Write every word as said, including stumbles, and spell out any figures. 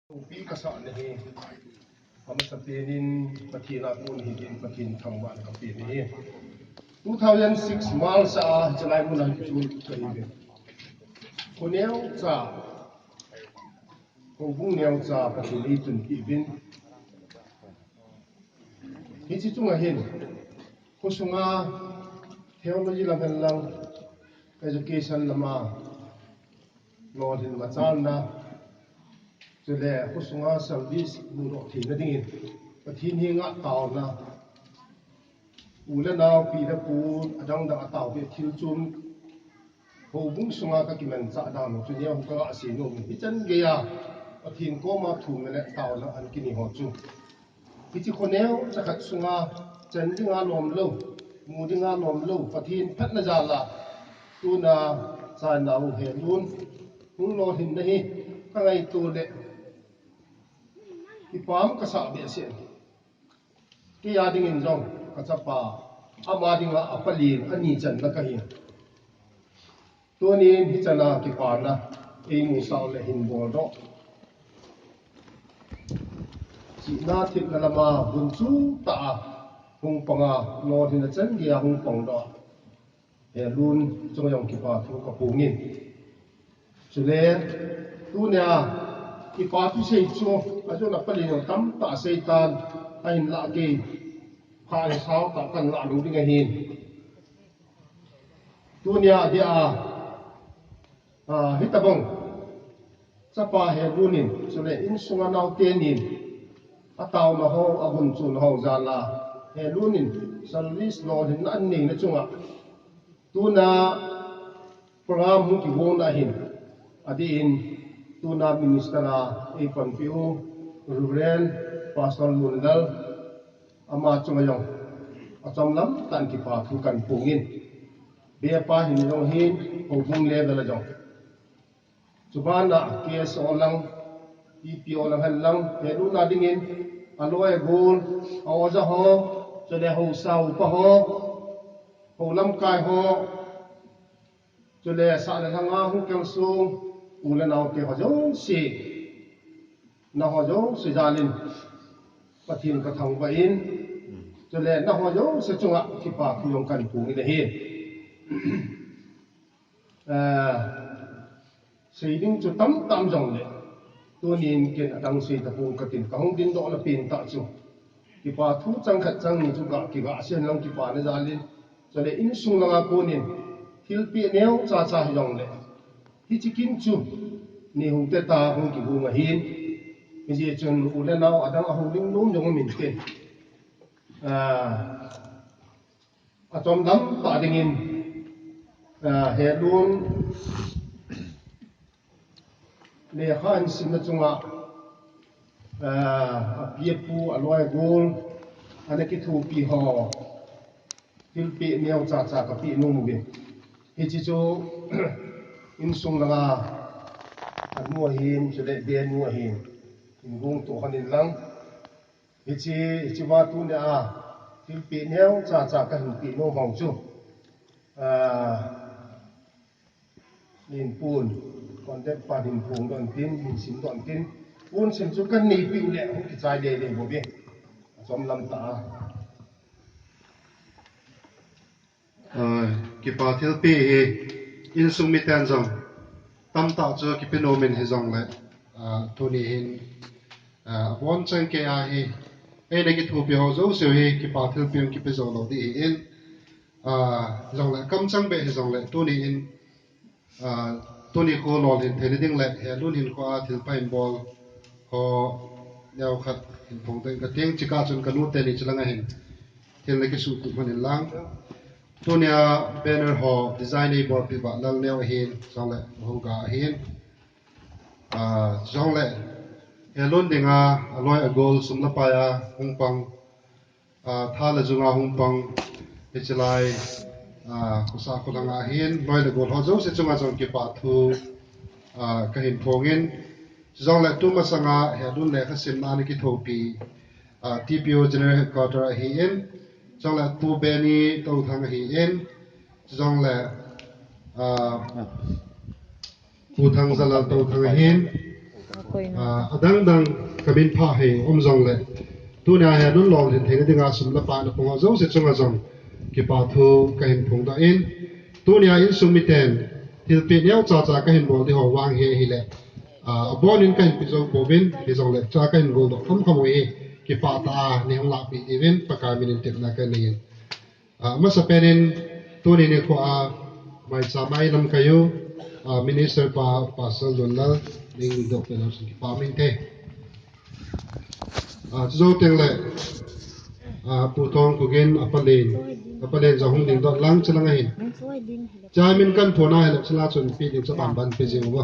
Pi kasa nahi. Amasapen in Pathen a kon hi din Pathen thangvahna kape nahi. Two thousand six March a chalai mun a chu kahi ve. Kho neocha, kho bung neocha Pathen in eitunpi uvin. Hiche chunga hin, khosunga theology lam hen lang, education lama, lolhin machalna, chule khosunga service mudoh theina dingin, Pathen henga taona, u le nao, pi le pu, adang dang ataove thil chom, houbung sunga kakimanchah dan u chu neo kaga sei nom in, hichan geiya Pathen koma thumna le taona ahin kinei ho chu. Hiche kho neocha khat sunga chan dinga lom lou, mu dinga lom lou, Pathen phatna jal a, tuna channa u Helun hung lolhinna hi kangaito le kipah kasa behseh. Kei a dingin jong kachapa, ama dinga apalen, ani channa kahi. Tunin hichan a kipana eimusah u le hin boldoh, chihna thepna lama gunchu tah a hung panga, lolhinna chan geiya hung pangdoh a, Helun chunga jong kipa thu kaphongin. Chule tunia kipa thu sei chu, ajona palen jong tamtah aseitan, ahinlah kei phat le sao tah kahin lah lou ding ahin. Tunia dia, a, hitobang chapa Helun in, chule insunga naotenin ataona ho, agunchuna ho jal a, Helun in service lolhinna aneina chunga, tuna program hung kigongna hin, adeh in tuna minister a eipanpiu Reverend Pastor Lunlal, ama chunga jong achomlam tah in kipa thu kahin phongin. Bepa hin jong hin, houbung level a jong, chubana K S O lang, P P O lang hen lang, Helun a dingin aloi agol, a oja ho, chule haosa upa ho, hou lamkai ho, chule sah le lhanga hung kalsong u le naote ho jouse, naho jouse jalin Pathen kathangvah in, chule naho jouse chunga kipa thu jong kahin phongin ahi. Sei ding chu tamtah um jongle, tunin ken adang sei tapong katin, kahung dingdoh le pentah chu, kipa thu chang khat chang ni chu ga kiga sei hen lang kipana jalin, chule insung langa konin thilpeh neocha cha hijongle, hiche kin chu ni hung teta hung kigong ahin, hijeh chun u le nao adang ahoulim nom jong um inte. Achomlam tah dingin, Helun lekha ahin simna chunga, api apu, aloi agol, ana kithopi ho thilpeh neocha cha kapeh nom uve. Hiche chu insung langa anu ahin, chule benu ahin, hin gongto hon in lang. Hiche, hiche va tunia thilpeh neocha cha kahin peh nom ho chu, nin pun, contact pa hin phongdoh intin, hin simdoh intin, pun sim chu kahin neipeh u le hung kichai lele bouve. Achomlam tah a. Kipa thilpeh hi insung miten jong tamtah chu kipe nomin hijongle, tuni hin, abonchan kei a hi eina kithopi ho jouse hi kipa thilpeh in kipe jou lou ding ahin, hijongle kamchang beh hijongle tuni in, tuni kho lolhin theina ding le Helun hinkho a thilpha hin bol ho neokhat hin phongdoh inge kating, chukah chun kanu teni chulanga hin thil nakisuhtup hon in lang. Tunia banner ho design eibolpeh uva Lalneo ahin, jongle Hoga ahin. Jongle Helun dinga aloi agol sum le pai a hung pang, tha le junga hung pang, hiche lai, khosah kholanga hin loi le gol ho jouse chunga jong kipa thu kahin phongin. Chujongle tumasanga Helun lekha simna ana kithopi, T P O General Headquarter ahin, chujongle Pu Benny Touthang ahin, chujongle Pu Thangzalal Touthang ahin, Ah, adang dang kamin pha hei um jongle, tunia hi anunlolhin theina dinga sum le pai napang ho jouse chunga jong kipa thu kahin phongdoh in, tunia insung miten thilpeh neocha cha kahin bol ding ho vang hi ahile, ah, abonin kahin pe jou pouvin, hijongle cha kahin goldoh khamkham u hi, kipah tah a neihung lahpeh diuvin Pakai minin tepna kanei in. Ah, amasapen in tuni nikho a maicham a ilamkai u, ah, Minister pa Pastor Lunlal, ningdoh peh lou chun kipa um inte. Ah, chujou tengle, ah, Pu Thongkhogin, apa Len, apa Len jong hung dingdoh lang, chulang ahin, chairman kanphona hile chule chun pe ding chu banban pe jing uvo.